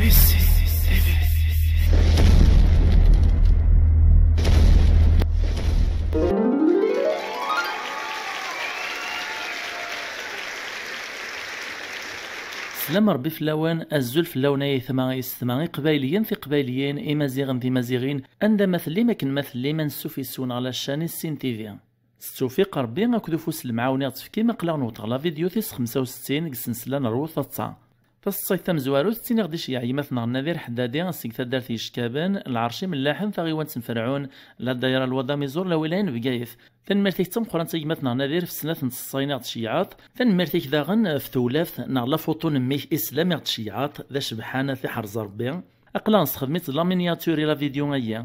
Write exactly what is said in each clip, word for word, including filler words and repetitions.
Slam Rebbi fell-awen, azul fell-awen ay aytma, ay yessetma, iqbayliyen, tiqbayliyin, imaziɣen, timaziɣin, anda ma tellim, akken ma tellim, ansuf yes-wen ɣer la chaîne Issin T V. S tewfiq Rebbi akked ufus n lemɛawna i ɣ-d-tefkim, aql-aɣ newweḍ ɣer la vidéo tis xemsa u settin deg ssensla n Rwu Taḍsa. Taseḍsayt tamezwarut, ttiniɣ-d iceyyeɛ gma-tneɣ Nadir Ḥeddadi seg taddart Yeckaben, lɛerc imellaḥen, taɣiwant n Ferɛun, la dayra Lwad Amiẓur, la wilaya n Bgayet. Tanemmirt-ik d tameqqrant a gma-tneɣ Nadir f snat n tseḍsayin i ɣ-d-tceyyɛeḍ. Tanemmirt-ik daɣen f tewlaft neɣ la photo n mmi-k Islam i ɣ-d-tceyyɛeḍ, d acebḥan, ad t-iḥrez Rebbi. Aql-aɣ nesxedm-itt d la miniature i la vidéo-agi.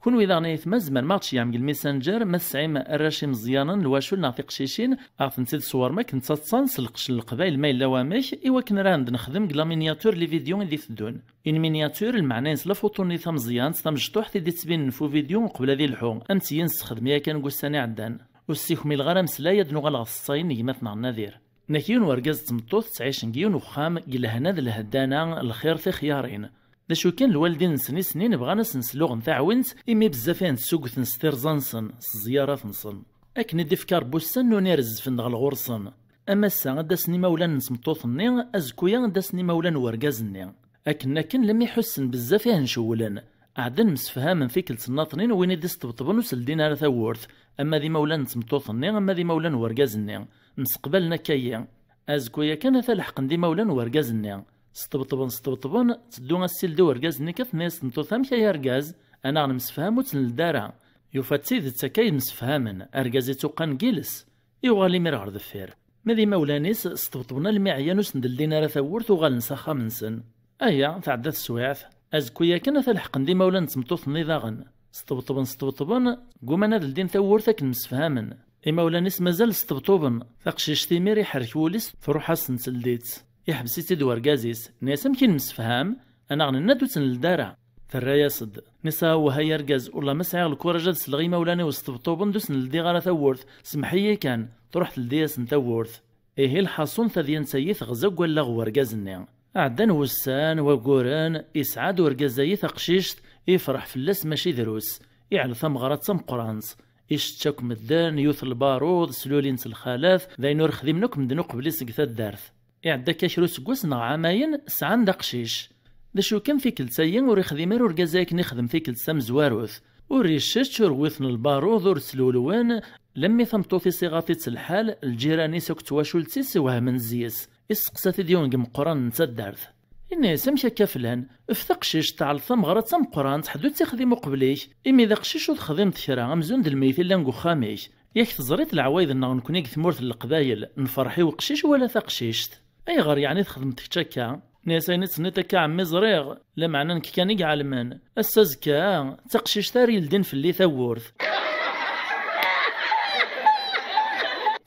Kunwi daɣen ay aytma tzemrem ad ɣ-d-tceyyɛem deg lmessenger ma tesɛim arrac imeẓyanen, lwacul neɣ tiqcicin, ad ɣ-tent-id-tṣewrem akken d taḍsa n lqecc n Leqbayel ma yella wamek, i wakken ara d-nexdem deg la miniature les vidéos i d-iteddun. Une miniature, lmeɛna-ines la photo-nni tameẓyant, tamecṭuḥt i d-ittbinen f uvidyu uqbel ad ilḥu, am tiyi nessexdem yakan deg ussan iɛeddan. Ur ssikmileɣ ara ameslay, ad nuɣal ɣer tseḍsayin n gma-tneɣ Nadir. Nek yiwen wergaz d tmeṭṭut ttɛicen deg yiwen uxxam, deg lehna d lheddana, lxir tixyarin. D acu kan, lwaldin-nsen i snin bɣan ad sen-sluɣen taɛwint, imi bezzaf i ten-ssugten s tirẓa-nsen, s ẓẓyarat-nsen. Akken i d-ifka Rebbi ussan n unirezz fendeɣ ɣur-sen. Am ass-a ad d-asen imawlan n tmeṭṭut-nni, azekkuya ad d-asen imawlan n wergaz-nni. Akken akken lemmi ḥussen bezzaf i hen-cewwlen. Ɛeddan msefhamen tikkelt nnaṭnin, win i d-isṭebṭben ur s-ldin ara tawwurt, ama d imawlan n tmeṭṭut-nni ama d imawlan n wergaz-nni, mseqbalen akka-yi. Azekkuya kan ata leḥqen d imawlan n wergaz-nni. Sṭebṭben, sṭebṭben, teddu as-tt-ildi urgaz-nni kan, tenna-yas tmeṭṭut: "Amek ay argaz? Anaɣ nemsefham ur tt-neldi ara." Yufa d tidet akka ay msefhamen, argaz ittuqqan deg iles. Yuɣal imir ɣer deffir. Ma d imawlan-is, sṭebṭben almi ɛyan ur sen-d-ldin ara tawwurt, uɣalen s axxam-nsen. Aya, tɛedda teswiɛt. Azekkuya kan ata leḥqen d imawlan n tmeṭṭut-nni daɣen. Sṭebṭben, sṭebṭben, gguman ad ldin tawwurt akken msefhamen. Imawlan-is mazal sṭebṭuben. Taqcict imir iḥerrek wul-is, truḥ-asen teldi-tt. Iḥbes-itt-id urgaz-is. Nni-as: "Amek i nemsefham? Anaɣ nenna-d ur tt-neldi ara." Terra-yas-d. Nni-as: "Awah ay argaz, ullah ma sɛiɣ lkuraj ad sleɣ imawlan-iw sṭebṭuben d ur sen-ldiɣ ara tawwurt, semmeḥ-iyi kan." Truḥ teldi-yasen tawwurt. Ihi lḥaṣun, tadyant-agi teɣza deg wallaɣ n urgaz-nni. Ɛeddan wussan, wagguren, isɛa-d urgaz-agi taqcict, ifreḥ fell-as mačči drus. Iɛell tameɣra d tameqqrant. Icečč akk medden, yut lbaruḍ, slulin-tt lxalat, d ayen ur xdimen akk medden uqbel-is deg taddart. Iɛedda akka kra useggas neɣ ɛamayen, sɛan-d aqcic. D acu kan, tikkelt-agi ur ixdim ara urgaz akken ixdem tikkelt tamezwarut. Ur icečč, ur witen lbaruḍ, ur slulwen, lemmi tameṭṭut-is iɣaḍ-itt lḥal, lǧiran-is akked twacult-is wehmen zzi-s. Isteqsa-t-id yiwen deg imeqqranen n taddart. Inna-yas: "Amek akka flan? Ef taqcict, tɛell tameɣra d tameqqrant, ḥedd ur tt-ixdim uqbel-ik. Imi d aqcic ur texdimeḍ kra, amzun d lmeyyet i llan deg uxxam-ik. Yak teẓriḍ leɛwayed-nneɣ nekni deg tmurt n Leqbayel, nferḥ i uqcic wala taqcict. Ayɣer yeɛni txedmeḍ kečč akka?" Nni-as: "Ayen i d-tenniḍ akka a ɛemmi ẓriɣ, lameɛna nekk kan i iɛelmen. Ass azekka, d taqcict ara yeldin fell-i tawwurt."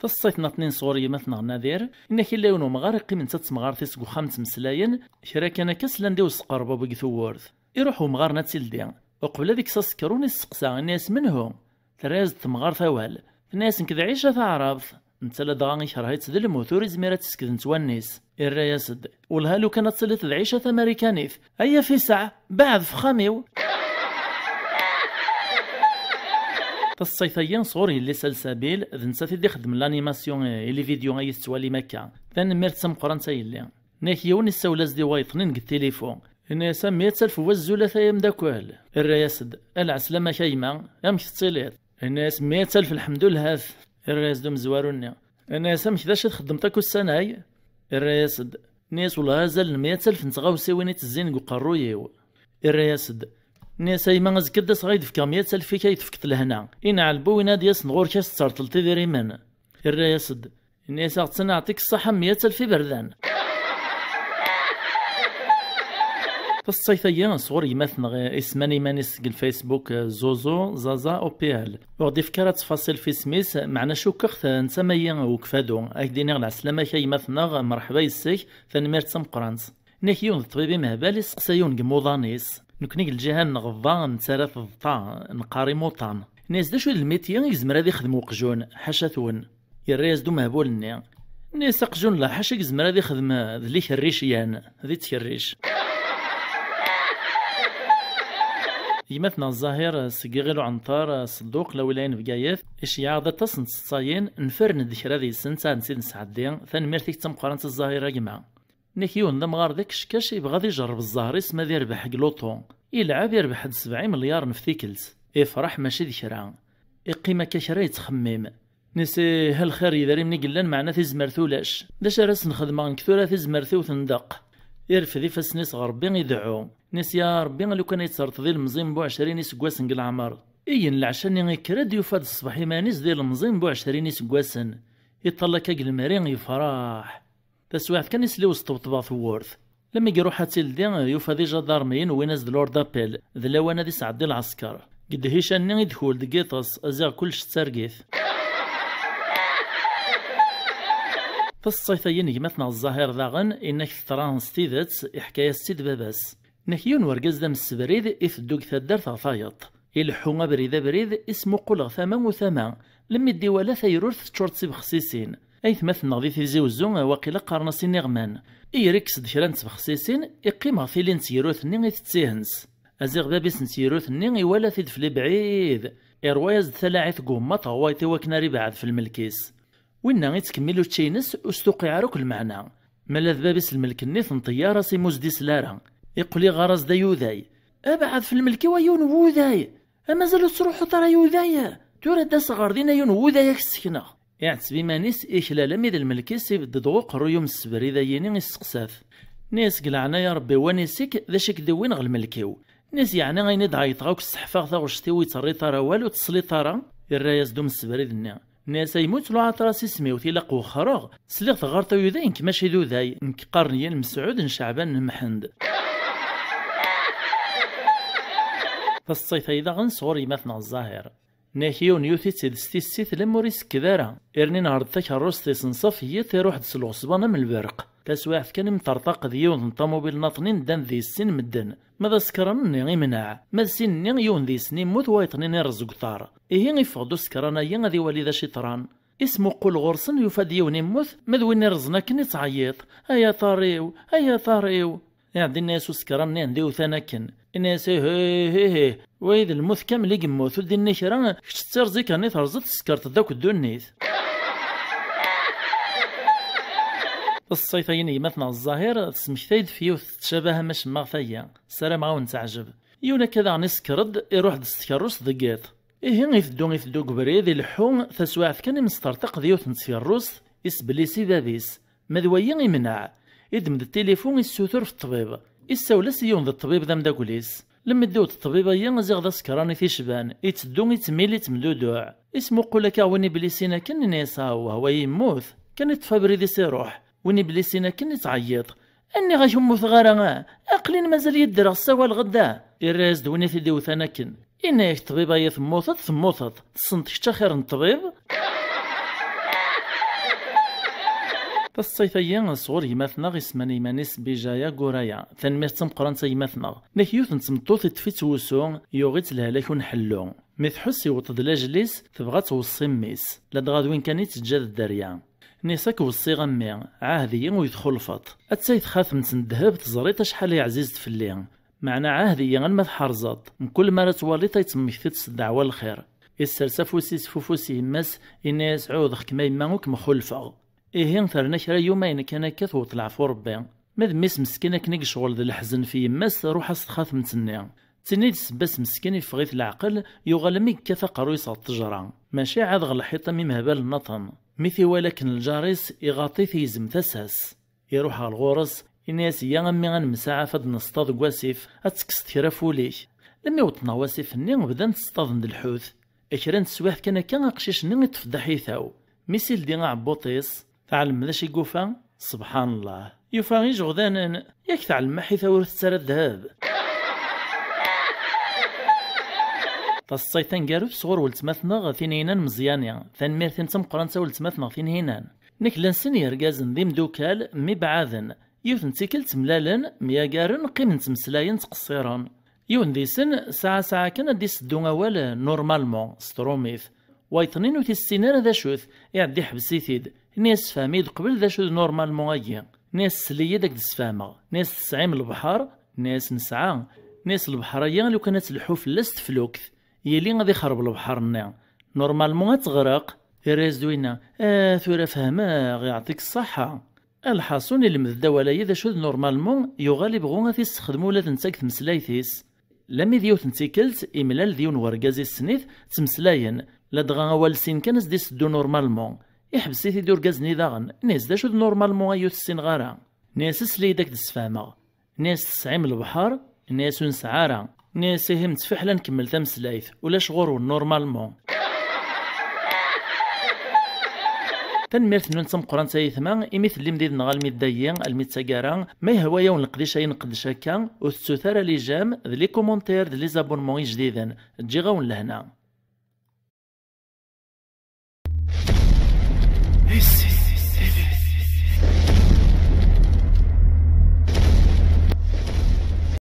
Taseḍsayt-nneɣ tnin sɣur yemma-tneɣ Nadir, inna-k yella yiwen umɣar iqqimen d tattemɣart-is deg uxxam ttmeslayen, kra kan akka slan d i usqerbubu deg tewwurt. Iruḥ umɣar-nni ad tt-ildi. Uqbel ad ikkes asekrun, isseqsa, inna-yas: "Menhu?" Terra-yas-d temɣart awal. Tenna-yas: "Nekk d Ɛica taɛrabt." Netta ladɣa ikerh-itt d lmut, ur izmir ad tt-isked nettwannis. Irra-yas-d: "Welha lukan ad tiliḍ d Ɛica tamarikanit. Ay afisaɛ, beɛɛed f uxxam-iw." Taseḍsayt-agi sɣur yelli Salsabil, d nettat i d-ixeddmen l'animation i les vidéos ay tettwalim akka. Tanemmirt d tameqqrant a yelli. Nek yiwen issawel-as-d i wayeḍ-nni deg tilifu. Inna-yas: "A meyya alef wazzulat ay amdakel." Irra-yas-d: "A lɛeslama-k a gma, amek tettiliḍ?" Inna-yas: "Meyya alef lḥemdulhat." Irra-yas-d umezwaru-nni. Inna-yas: "Amek, d acu i txeddmeḍ akk ussan-ay?" Irra-yas-d. Inna-yas: "Wellah azal n meyya alef n tɣawsiwin i ttezzin deg uqerruy-iw." Irra-yas-d. Inna-yas: "A yemma, azekka ad d-aseɣ ad k-d-fkeɣ meyya alef-ik ay d-tefkeḍ lehna. Inɛel bu win ad d-yasen ɣur-k ad s-terṭleḍ idrimen." Irra-yas-d. Inna-yas: "Aɣ-tten aɛṭik ṣṣaḥa meyya alef iberdan." Taseḍsayt-agi sɣur gma-tneɣ isman iman-is deg lfacebook, Zozo Zaza O P L. Ur ɣ-d-ifka ara ttfaṣil f isem-is, meɛna cukkeɣ-t netta mayi ukfadu. Ad k-d-iniɣ lɛeslama-k a gma-tneɣ, mreḥba yes-k, tanemmirt d tameqqrant. Nek yiwen d ṭṭbib imehbal isteqsa yiwen deg imuḍan-is. Nekni deg lǧiha n Nɣeḍḍa nettarra-t d ṭa, neqqar imuṭan. Nni-as: "D acu i d lmiti i yezmer ad ixdem uqjun, ḥaca-twen?" Yerra-yas-d umehbul-nni. Nni-as: "Aqjun la ḥaca i yezmer ad ixdem d likerric yan, d ittkerric." Gma-tneɣ Zzahir seg Iɣil Uɛenṭar, Ṣedduq, lawilayen n Bgayet, iceyyeɛ-aɣ-d aṭas n tseḍsayin, nfern-d kra deg-sent ad tent-id-nesɛeddi. Tanemmirt-ik d tameqqrant a Zzahir, a gma. Nek yiwen d amɣar d akeckac, yebɣa ad ijerreb zzher-is ma ad irbeḥ deg luṭu. Ilɛeb, irbeḥ-d sebɛa imelyaṛen f tikkelt. Ifreḥ mačči d kra. Iqqim akka kra yettxemmim. Nis, eh, a lxir, idrimen i yellan, meɛna tizmert ulac. D acu ara sen-xedmeɣ nekk tura, tizmert-iw tendeq. Irfed ifassen-is ɣer Rebbi, ideɛɛu. Nis, ya Rebbi, lukan ay tt-terreḍ d ilemẓi n bu ɛecrin iseggasen deg leɛmer. Iyyes lɛecc-nni, ikker-d, yufa-d ṣṣbeḥ iman-is d ilemẓi n bu ɛecrin iseggasen. Iṭṭal akka deg lemri, yefreḥ. Taswiɛt kan, isli usṭebṭeb ɣer tewwurt. Lmi iruḥ ad tildi, yufa d ijadarmiyen wwin-as-d l'ordre d'appel, d lawan ad isɛeddi lɛesker. Deg ddhica-nni i d-kul deg iṭes, aziɣ kullec d targit. Taseḍsayt-agi n gma-tneɣ Zzahir daɣen, inna-k teḍra s tidet, iḥka-yas-tt-id baba-s. Nek yiwen wergaz d amsebrid, iteddu deg taddart ɣer tayeḍ. Ileḥḥu abrid abrid, ismuqul ɣer tama u tama. Lemmi d-iwala tayrurt teččur d tibexsisin. Aytmaten-nneɣ di Tizi Wezzu, waqila qqaren-as iniɣman. Iyer ikkes-d kra n tbexsisin, iqqim ɣer tili n teyrurt-nni itett ihens. Aziɣ bab-is n teyrurt-nni iwala-t-id f lebɛid. Irwa-yas-d talaɛit deg ummaṭ ɣer wayeḍ i wakken ara ibeɛɛed f lmelk-is. Winna ittkemmil učči-ines, ur s-tuqiɛ ara akk lmeɛna. Ma la d bab-is lmelk-nni tenṭeyya-as imi ur s-d-isel ara. Iqqel iɣɣar-as-d ay uday. Abeɛɛed f lmelk-iw ay yiwen n wuday! Amazal ur tettruḥuḍ ara ay uday! Tura ad d-aseɣ ɣer din ay yiwen n wuday ad k-ssekneɣ! Iɛetteb iman-is, iklal ami d lmelk-is, ibedd-d ɣer uqerruy umsebrid-ayini, isteqsa-t. Nni-as, deg leɛnaya Rebbi, wanis-ik, d acu i k-d-iwwin ɣer lmelk-iw? Nni-as, yeɛni ayen i d-ɛeyṭeɣ akk sseḥfaɣ taɣect-iw ur yi-terriḍ ara walu, ur teṣliḍ ara? Irra-yas-d umsebrid-nni. Nni-as, a yemma ur ttluɛaḍ ara s isem-iw, tilaq wexxreɣ. Sliɣ teɣɣareḍ ay uday, nekk mačči d uday, nekk qqaren-iyi Lmesɛud n Ceɛban n Mḥend. Taseḍsayt-ayi daɣen sɣur gma-tneɣ Zzahir. Nni-ak yiwen yuti-tt-id s tissit lemmer ur isekked ara. Irni inehher-d takerrust-is n ṣṣaf yiḍ, iruḥ-d s lɣesban am lberq. Taswiɛt kan imṭerṭaq d yiwet n ṭamubil naṭnin ddan deg-s sin medden. Ma d asekran-nni imneɛ, ma d sin-nni yiwen deg-sen immut wayeḍ-nni irreẓ deg uṭar. Ihi iffeɣ-d usekran-ayi ad iwali d acu iḍran. Ismuqul ɣur-sen, yufa-d yiwen immut, ma d win irreẓen akken ittɛeyyiḍ: "Ay aṭar-iw, ay aṭar-iw!" Iɛedda inna-yas usekran-nni anda iwtan akken. Inna-yas: "Ih, ih, ih, ih, wayi d lmut kamel i yemmut, ur d-inni kra, kečč d tirẓi kan i terẓeḍ, tsekreḍ-d akk ddunit." Taseḍsayt-ayi n gma-tneɣ Zzahir tesmektay-d f yiwet tettcabah am acemmaɣ tayi, ssarameɣ ad wen-teɛjeb. Yiwen akka daɣen isekker-d, iruḥ-d s tkerrust deg yiḍ. Ihi iteddu, iteddu deg ubrid, ileḥḥu, taswiɛt kan imesṭerṭaq d yiwet n tkerrust, isbellis i bab-is. Ma d wayi imneɛ. Iddem-d tilifu, issutur f ṭṭbib. Issawel-as i yiwen d ṭṭbib d amdagel-is. Lemmi d-iwweḍ ṭṭbib-ayi, ziɣ d asekran i t-icban, iteddu, ittemil, ittemduduɛ. Ismuqul akka win iblisin akken, inna-yas: "Awah, wa yemmut." Kan iṭṭef abrid-is iruḥ. Win iblisin akken ittɛeyyiḍ: "Nniɣ-ak ur mmuteɣ ara, ah! Aql-in mazal yeddreɣ, ssawaleɣ-d, ah!" Irra-yas-d win i t-id-iwtan akken. Inna-yak ṭṭbib-ayi: "Temmuteḍ, temmuteḍ. Tessneḍ kečč axir n ṭṭbib?" Taseḍsayt-ayi sɣur gma-tneɣ isemman iman-is Bijaya Guraya. Tanemmirt d tameqqrant a gma-tneɣ. Nek yiwet n tmeṭṭut iṭṭef-itt wusu, yuɣ-itt lehlak uneḥellu. Mi tḥuss iwweḍ-d lajel-is, tebɣa ad tweṣṣi mmi-s. Ladɣa d win kan i teǧǧa d dderya. Nni-as: "Ad k-weṣṣiɣ a mmi, ɛahed-iyi ur yi-txulfeḍ." Attay txatemt n ddheb, teẓriḍ acḥal ay ɛzizet fell-i. Meɛna ɛahed-iyi alma tḥerzeḍ, mkul mi ara twaliḍ ay temmektiḍ s ddeɛwa n lxir. Issers afus-is f ufus n yemma-s, inna-yas: "Ɛuhdeɣ-kem a yemma, ur kem-xulfeɣ." Ihi terna kra yumayen kan akka, tewweḍ leɛfu Rebbi. Ma d mmi-s meskin akken i yecɣel d leḥzen f yemma-s, truḥ-as txatemt-nni. D tin i d ssebba-s meskin iffeɣ-it leɛqel, yuɣal mi yekkat aqerruy-is ɣer ttejra. Mačči ɛad ɣer lḥiṭ am imehbal nniḍen. Mi t-iwala akken lǧar-is, iɣaṭ-it, yezm tasa-s. Iruḥ ɣer ɣur-s, inna-yas: "Yya a mmi, ad nemsaɛaf, ad d-nesṭaḍ deg wasif, ad tekkseḍ kra f wul-ik." Lemmi wwḍen ɣer wasif-nni, bdan tteṣṭaḍen d lḥut. Kra n teswiɛt kan akka, aqcic-nni iṭṭef-d aḥitaw. Mi s-ildi aɛebbuṭ-is, tɛelmem d acu i yufa? Sebḥan Llah. Yufa ijeɣdanen. Yak tɛelmem aḥitaw ur tettara ddheb. Taseḍsayt taneggarut sɣur weltma-tneɣ Tinhinan Meẓyani. Tanemmirt-im d tameqqrant a weltma-tneɣ Tinhinan. Nek llan sin yergazen d imdukal, mmi bɛaden. Yiwet n tikkelt mlalen, myagaren, qqimen ttmeslayen, ttqeṣṣiren. Yiwen deg-sen, saɛa saɛa kan ad d-iseddu awal, normalement, s trumit. Wayeḍ-nni ur t-issin ara d acu-t, iɛedda iḥbes-it-id. Nni-as: "Sefhem-iyi-d qbel d acu d normalement-agi." Nni-as: "Sel-iyi-d ad k-d-sfehmeɣ." Nni-as: "Tesɛim lebḥer?" Nni-as: "Nesɛa." Nnes lebḥer-agi, lukan ad telḥu fell-as teflukt, yili ad ixreb lebḥer-nni. Normalement ad teɣreq. Irra-yas-d winna: "Ah, tura fehmeɣ, yeɛṭik ṣṣaḥa." Lḥaṣun, ilmed-d awal-agi d acu d normalement, yuɣal ibɣu ad t-issexdem ula d netta deg tmeslayt-is. Lami d yiwet n tikkelt, imlal d yiwen wergaz i ssnit, ttmeslayen. Ladɣa awal sin kan as-d-iseddu normalement. Iḥbes-it-id urgaz-nni daɣen, nnes d acu d normalement ay ur tessineɣ ara? Nnes sel-iyi-d ad k-d-sfehmeɣ. Nnes tesɛim lebḥer? Nnes ur nesɛi ara. Nnes ihi mtfiḥel ad nkemmel tameslayt, ulac ɣur-wen normalement. Tanemmirt-nwen d tameqqrant a yetma imi tellim did-neɣ almi d dagi, almi d taggara. Ma yehwa-yawen leqdic ay nqeddec akka, ur tettut ara les j'aime d les commentaires d les abonnements ijdiden. Ǧǧiɣ-awen lehna.